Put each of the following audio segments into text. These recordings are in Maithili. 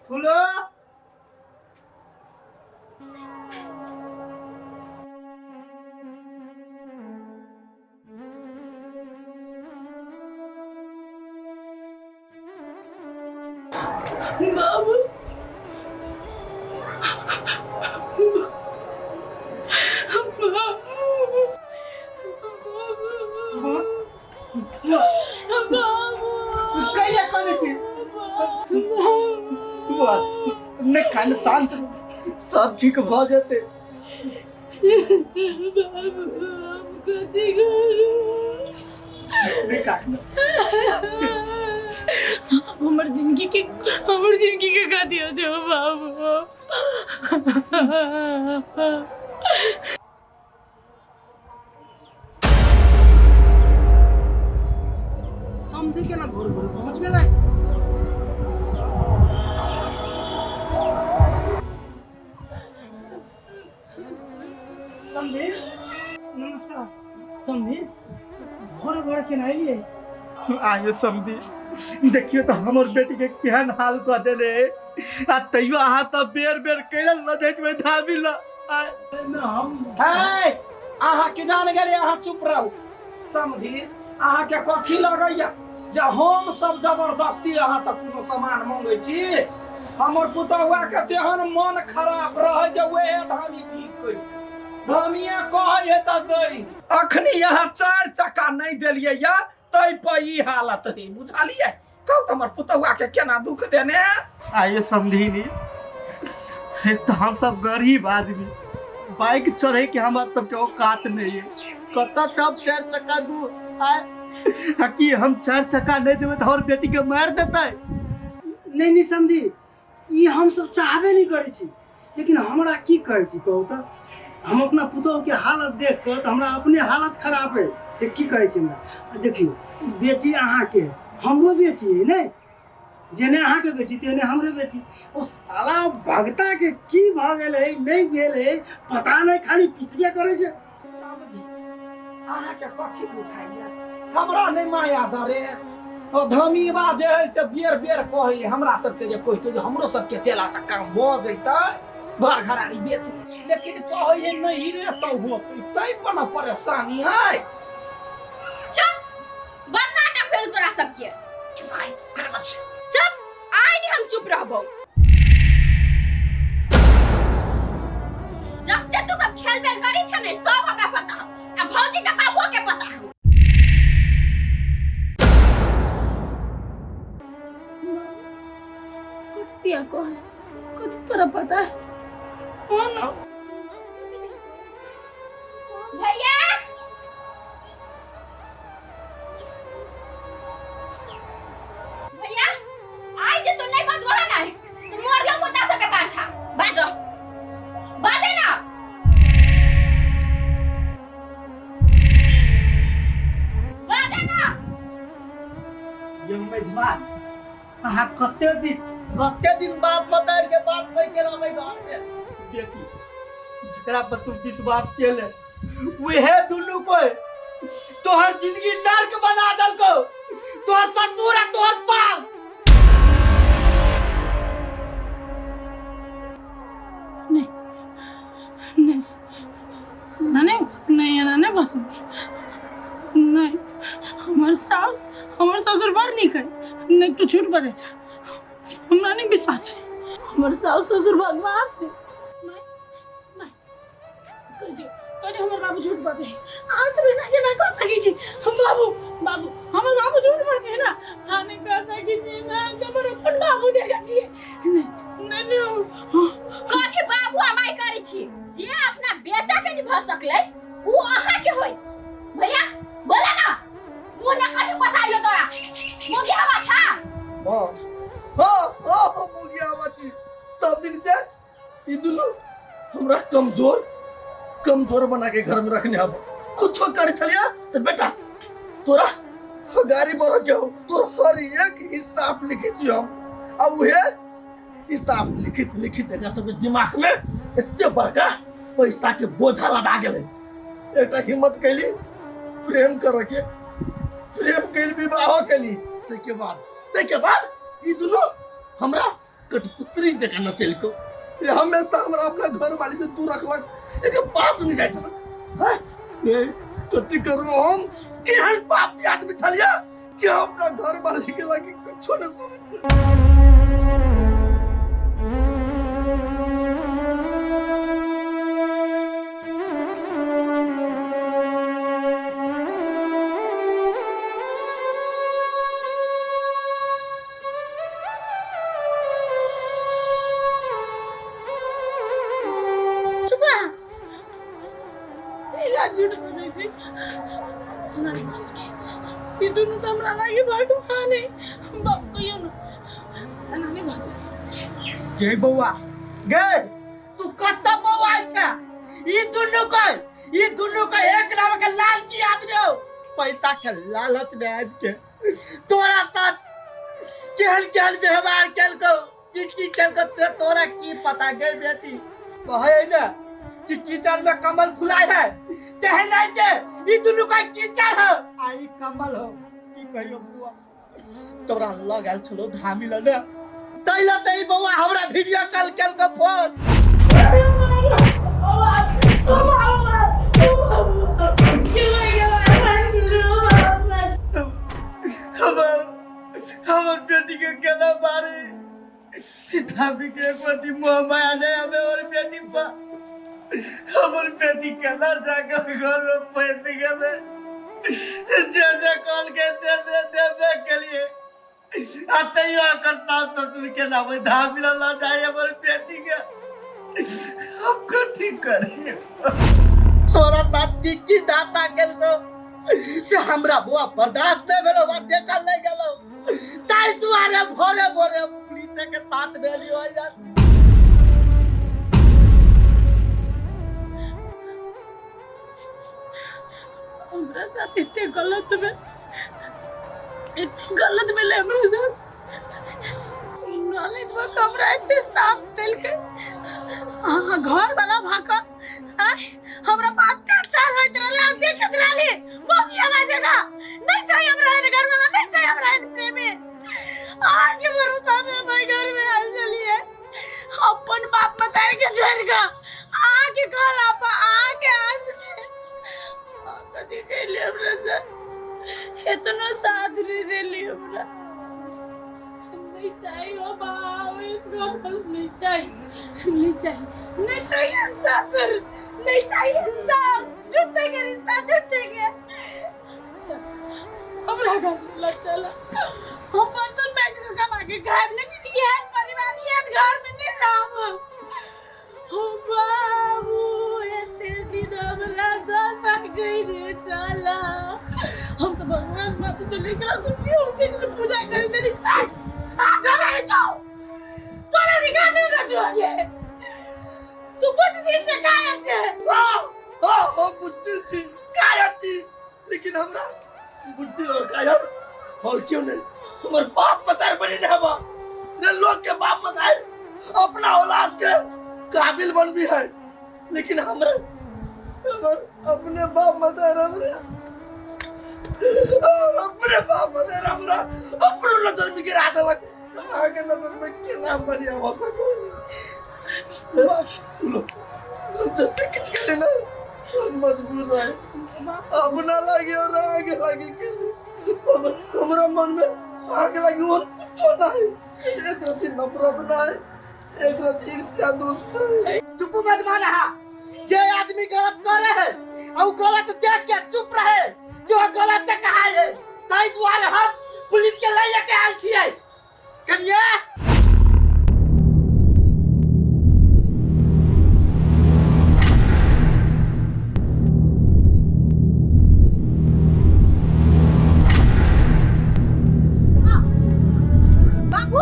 फूलो। बाबू, बाबू, कैला कने छी बुआ? नहि खान, शांत, सब ठीक भऽ जेतै। बाबू, हम कथी करू? नहि कान। हमर जिंदगी के कथी होते हो बाबू? समझी केना भोर भोर पहुँच गेलै? समधी, नमस्कार समधी। भोरे भोरे केना एलियै? आयो समधी, देखियो तऽ हमर बेटी के केहन हाल कऽ देने आ तैयो अहाँ सब बेर बेर कैला लऽ जाइ छियै धाबी लऽ आय? हम है, अहाँ के जान गेलियै, अहाँ चुप रहू। समझी, अहाँके कथी लगैया जे हम सब जबरदस्ती अहाँ से कोनो सामान मंगै छी? हमर पुतहुआ के तेहन मन खराब रहै जे वेहे धामी ठीक करि धामिये कहै है तऽ दै। अखनी अहाँ चारि चक्का नहि देलियै या तै पर ई हालत है, बुझलियै? कहू तऽ हमर पुतहुआ के केना दुख देने है? आइए समझी, एक तऽ हम सब गरीब आदमी, बाइक चढ़े के हमरा सबके औकात नहीं है। कतऽ से हम चारि चक्का दू आय? आ की हम चारि चक्का नहीं देबै तऽ हमर बेटी के मारि देतै? नहीं नहीं समझी, ई हम सब चाहबे नहीं करै छी, लेकिन हमरा की कहै छी कहू तऽ? हम अपना पुतोहके हालत देख कऽ तऽ हमरा अपने हालत खराब है, से की कहै छी हमरा। आ देखियौ, बेटी अहाँके है, हमरो बेटी है ने। जेने अहाँके बेटी तेने हमरे बेटी। ओ साला भगता के की भऽ गेल है, नहि भेल है, पता नहि, खाली पिटबे करै छै। समझी, अहाँके कथी बुझाइया? हमरा नहि माया दरे ओ धमीबा जे है से बेर बेर कहै हमरा सबके जे कहितो जे हमरो सबके देला से काम भऽ जैतै, घर घरारी बेच, लेकिन कहै है नहीं रे सब होतै, तै पर न परेशानी है। चुप, बड़ नाटक भेल तोरा सबके। चुप रह, करबा छी। चुप, आइ नहीं हम चुप रहबो। जब ते तू सब खेल बेल करी छे ने, सब हमरा पता हौ आ भौजी के बाबुओ के पता हौ। कथी कह, कथी तोरा पता है? कौन? भैया, भैया, आइ जे तू नहीं बजबह ना तो मरलो मुद्दा सबके पाछा। बाजो, बाजे ना, बाजे ना। यौ मेजबान, अहाँ कते दिन बाप मतार के बात नहीं के रहबै घर में? बेटी, जकरा पर तू विश्वास केले, उहे दुनू कोई तोहर जिंदगी नर्क बना देलको, तोहर ससुर आ तोहर सास। नहीं नहीं, नहीं नहीं, एना नहीं भऽ सकै। नहीं, हमर साउस, हमर ससुर बड़ नीक है। नहीं, तू झूठ बजै छ, हमरा नहीं विश्वास है। हमर साउस ससुर भगवान है। नहीं नहीं, कह दियौ, कह दियौ, हमर बाबू झूठ बजै है। अहाँ सब एना केना कह सकै छी? हम बाबू, बाबू, हमर बाबू झूठ बजै ना, अहाँ नहि कह सकै छी ना। हमर अपन बाबू जकाँ छियै। नहीं नहीं नहीं, कथी बाबू आ माय करै छी? जे अपना बेटा के निभा सकलै उ अहाँ के होई। भैया, बोला ना, तू ने कथी बचाइयो तोरा मुगी हवा छा? हाँ हाँ हाँ, मुगिया बची। सब दिन से ई दुनू हमरा कमजोर कमजोर बना के घर में रखने आब। कुछो करे छलिया तो बेटा तोरा गाड़ी बढ़ के हो, तोर हर एक हिसाब लिखे छी हम। आ उहे हिसाब लिखित लिखित एकरा सबके दिमाग में एते बड़का पैसा के बोझा लदा गेलै। एकटा हिम्मत कैली प्रेम करे के, प्रेम कैली, विवाह कैली, ताहिके बाद ई दुनू हमरा कठपुतली जकाँ नचेलको। ये हमेशा हमरा अपना घर वाली से दूर रखलक, एकर पास नहीं जाइत देलक। हैं? ये कथी करू हम? केहन पापी आदमी छलियै कि हम अपना घर वाली के लागी कुछो न सुन। चुप रह। झूठ बोलै छी नहीं हो सके। ई दुनू तऽ हमरा लागे भगवान है। बाप कहियो न एना नहीं भऽ सके। गे बौआ गे, तू कतऽ बौआ छै? ई दुनू के, ई दुनू के एक नंबर के लालची आदमी हो। पैसा के लालच में आबि के तोरा साथ केहन केहन व्यवहार केलकौ, की की केलकौ से तोरा की पता गे बेटी? कहै ने कि कीचड़ में कमल फुलाय है, तेहन नहीं के ई दुनू के कीचड़ हो आ ई कमल हो। की कहियो बुआ, तोरा लग आयल छलो धामी लने, तैला से ई बौआ हमरा वीडियो कॉल केलकौ फोन। हमर हमर बेटी के केना मारे? धामी के एक पति मुँह माया नहीं हमें और बेटी पा। हमर बेटी केना जाकर घर में फंस गेले? जे जे कॉल के दे दे देबे के लिए आ तैयो एकर सास ससुर के नाम धामी ला जाए हमर बेटी के। हम कथी करिए? तोरा साथ की की दाता केलको से हमरा बुआ बर्दाश्त नहीं भेलो, बा देखल नहीं गेलो, ताहि दुआरे भोरे भोरे पुलिस के साथ भेलियो यार। हमरा साथ एते गलत भेल, एते गलत भेलै हमरा साथ। ननैद बा हमरा एते साथ देलकै, अहाँ घर वाला भाका आय हमरा पर अत्याचार होइत रहलै, हम देखैत रहली। मोगी आवाज ना नहीं चाहिए हमरा एहन घर वाला, नहीं चाहिए हमरा एहन प्रेमी। अहाँके भरोसा में हमर घर में आयल छलियै, अपन बाप मतार के छोड़ि कऽ अहाँके कहला पर, अहाँके आस में। अहाँ कथी कैली हमरा से? एतनो साथ नहीं देली हमरा। नहीं चाहिए हो बाप, इतना नहीं चाहिए, नहीं चाहिए, नहीं चाहिए ससुर, नहीं चाहिए इंसाफ। झूठे के रिश्ता, झूठे के। चल हमरा घर में चल, हम बर्तन बेच के कमा के खाएब, लेकिन ये परिवार ये घर में नहीं रहब। हो बाबू, एते दिन हमरा दशा कइने चला। हम तो भगवान माता चले एकरा से क्यों के पूजा करी तेरी। आ जा रे जाओ, तोरा अधिकार नहीं ना जो तू बुझदिल से कायर छे। हाँ हाँ, हम बुझदिल छी, कायर छी, लेकिन हमरा बुझदिल और कायर और क्यों नहीं हमर बाप मतार बनी ना बा ने। लोग के बाप मतार अपना औलाद के काबिल बन भी है, लेकिन हमरा हमर अपने बाप मतार हमरा और अपने बाप मतार हमरा अपनो नजर में गिरा देलक। अहाँके नजर में केना बढ़िया भऽ सको? जते किछु केले ना, हम मजबूर रहे अपना लागे और आगे लागे के। हमरा मन में आगे लागे और कुछो नहीं, एक रति नफरत नहीं, एक रति ईर्ष्या दोष नहीं। चुप मत माना, जे आदमी गलत करे है और गलत देख के चुप रहे जो गलत कहा है, ताहि दुआरे हम पुलिस के लइए के आयल छियै। कनिया बाबू,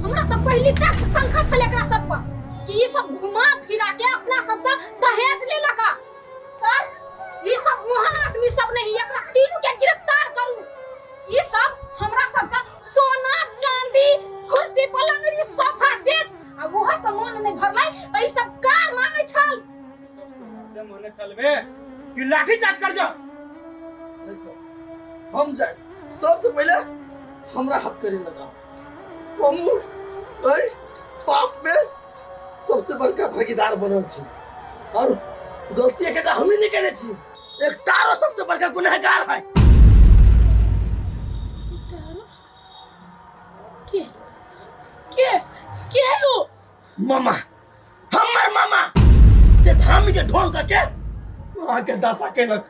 हमरा तऽ पहली टा से शंका छल एकरा सब पर कि ई सब घुमा फिरा के अपना सबसे दहेज लेलक। सर, ई सब ओहन आदमी सब नहीं, एकरा तीनू के गिरफ्तार करू। ई सब हमरा सबसे सोना चांदी कुर्सी पलंगरी सोफा सेट आ ओहो से मन नहीं भरलै तऽ ई सब कार मांगै छल। मने चलबे कि लाठी चार्ज कर जा? हम जाए सबसे पहले हमरा हाथ करे लगा। हम बड़का भागीदार बनल छी और गलती एकटा हमही नहीं केने छी, एक टारो सबसे बड़का गुनहगार है। के के के है वो? मामा, हमर मामा जे धामी के ढोंग करके वहां के दशा केलक,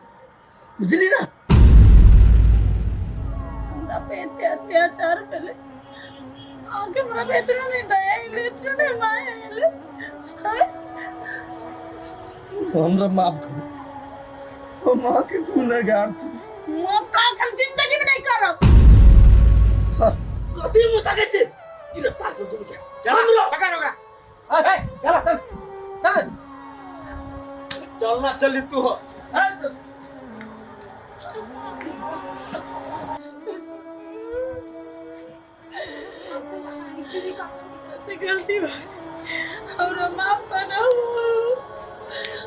बुझली ना? हमरा पे एते अत्याचार भेलै, अहाँके हमरा पे इतना नहीं दया एलै, इतना नहीं माया एलै। हैं? हमरा माफ करू, हम अहाँके गुनहगार छी। माफ तऽ अहाँके हम जिंदगी में नहीं करब। सर कथी मुँह ताकै छी? गिरफ्तार कर दुनू के। हमरो पकड़ ओकरा। ए, चल चल चल। चल ना, चली तू हो। से गलती बा, हमरा माफ कर दो।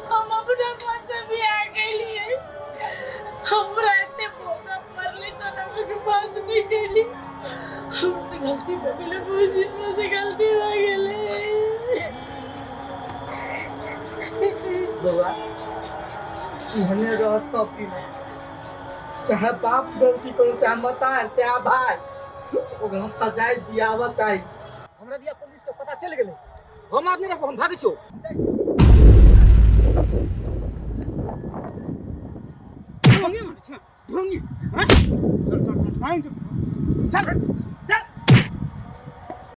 हम अपना मन से भी आ गेलिए, हमरा एते मौका पड़ले तोरा से बात नहीं कैली। हमसे गलती हो गेलै बुझी, हमरा से गलती हो गेलै। बउआ, एहने रह सब दिन, चाहे बाप गलती करो, चाहे मतार, चाहे भाई, ओकरा सजाय दियावा चाही। हमरा दिया पुलिस के पता चल गेलै, हम आब नहीं रहबो, हम भागै छियौ। ढोंगी मारै छै, ढोंगी। चल चल, चल।